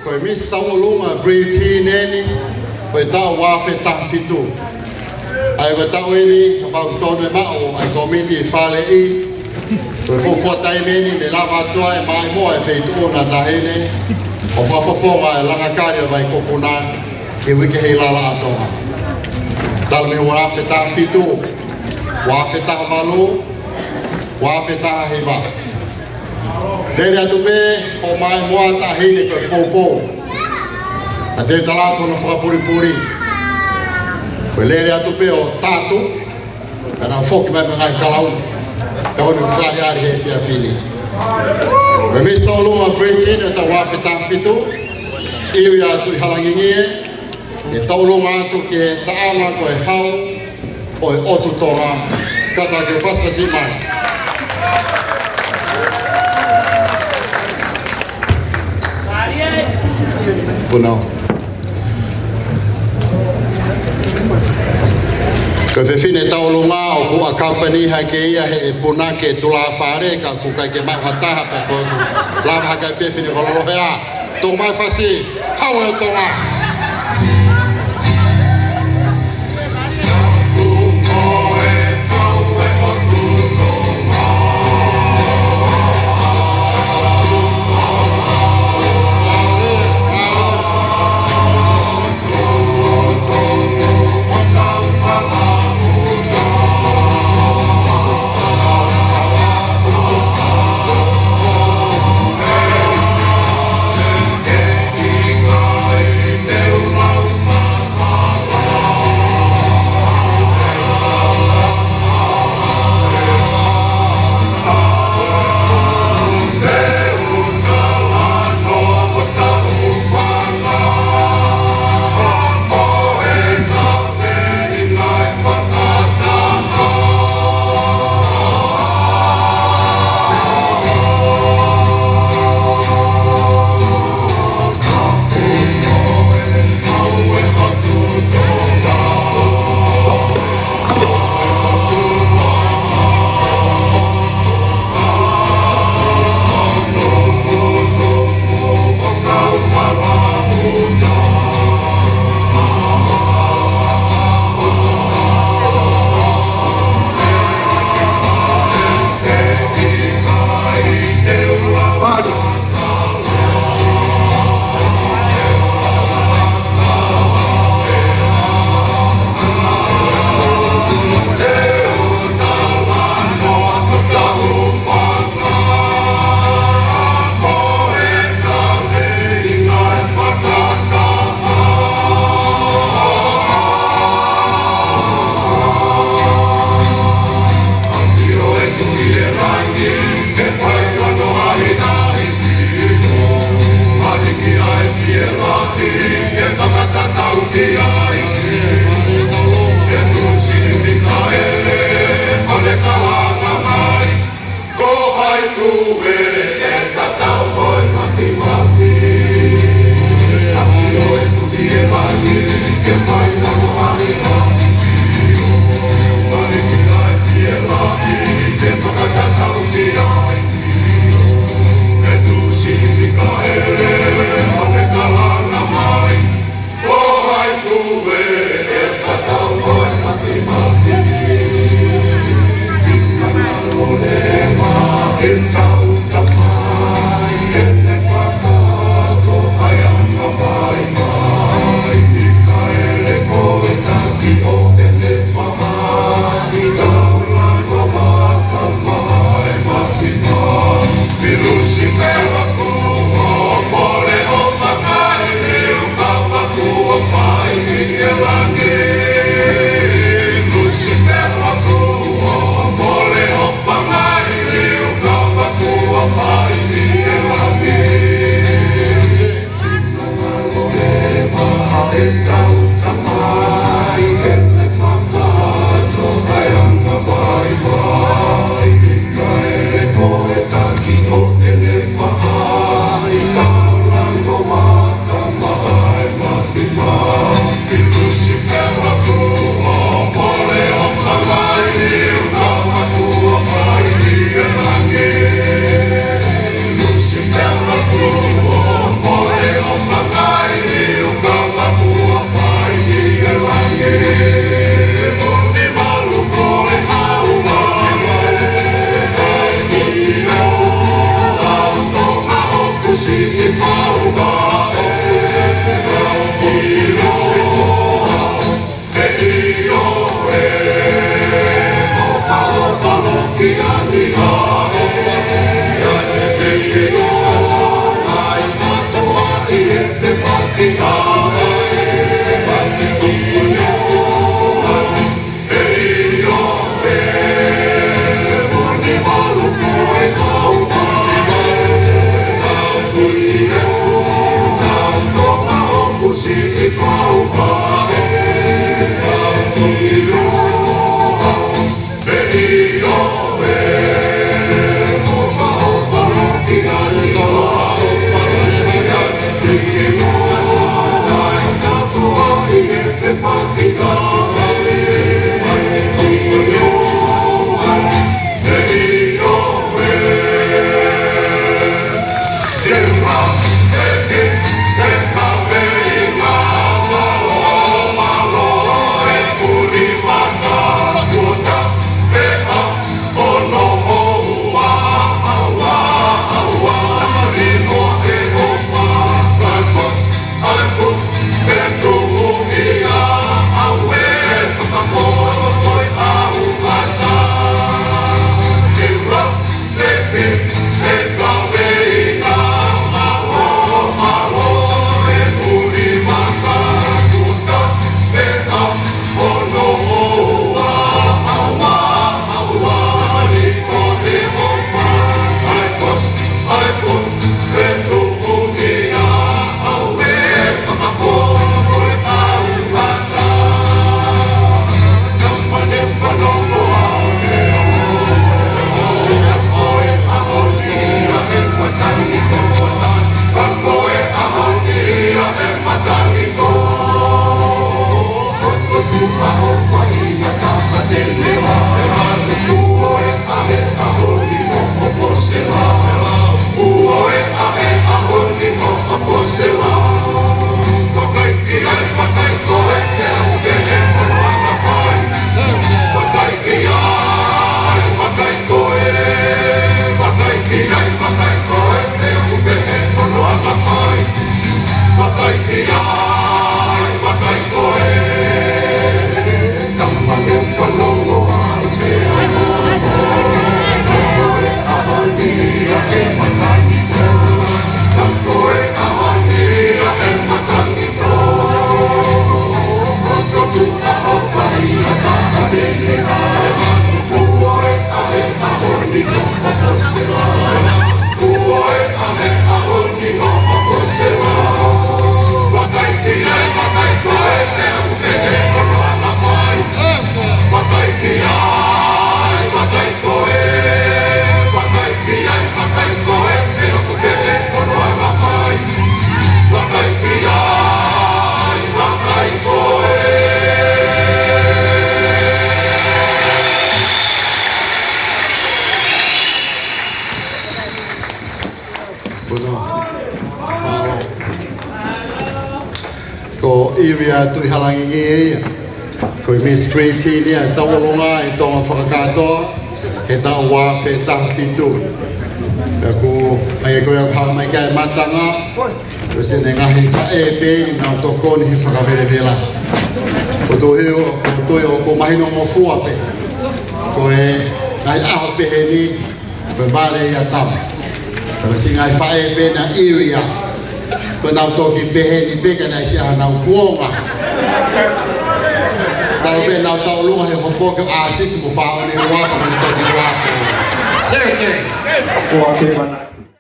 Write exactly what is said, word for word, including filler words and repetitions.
Ko e Misi Tauʻolunga Britain eni, ko e taʻu ua afe taha fitu. ʻA ia ko e taʻu eni, kapau ʻoku tonu e maʻu ʻa e kōmiti faleʻi, ko e fuofua taimi eni ne lava atu ai e maʻimoa e feituʻu na taʻahine, ʻo fakafofonga e langa kali ʻo Vaikopuna ki he Uike Heilala ʻa Tonga. Talu mei he ua afe taha fitu, ua afe taha valu, ua afe taha hiva. Lele atu pē hoʻo maʻimoa taʻahine ko e poupou. Ka te u tala atu hono fakapulipuli. Ko e lele atu pē ʻo tātu, ka nau foki mai mo e ngaahi kalauni. Ka ʻoku ne fakaʻaliʻali he efiafi ni. Ko e Misi Tauʻolunga Britain ʻo e taʻu ua afe taha fitu, iwi atu ʻi Halangingie, ʻe tauʻolunga atu ki he taʻanga ko e Hau ʻo e ʻOtu Tonga, kātaki ʻo pasipasi mai. Puna. Ko e fefine tauʻolunga ʻoku accompany hake ia ʻe he punake tulāfale, ka ʻoku ʻikai ke maʻu ha taha pea ko e lava hake pē fefine ko Lolohea. Tuku mai fasi, Hau ʻo e Tonga. Pono. Mālō. Ko Iria Tuʻihalangingie ia. Ko e Miss Three T ia, tauʻolunga ʻi Tonga fakakātoa, he taʻu ua afe taha fitu. Pea ko e ʻai ko ia ʻoku hā mai ki ai e mātanga, ko e siʻene ngaahi faʻē pē ʻoku nau tokoni he fakavelavela. Ko e tui ʻo, ko e tui ʻoku mahino ngofua pē. Ko e ngaahi ʻaho pehē ni, ko e vale ia tama. Ko e siʻi ngaahi faʻē pē naʻe ʻivi ia. Ko ʻenau toki pehē ni pē ka naʻe siʻi ʻenau kuonga. Talu pē ʻenau tauʻolunga he hopo ke ʻāsisi mo fāʻone ua pea nau toki ua pē. Sergey. Ua pē mana.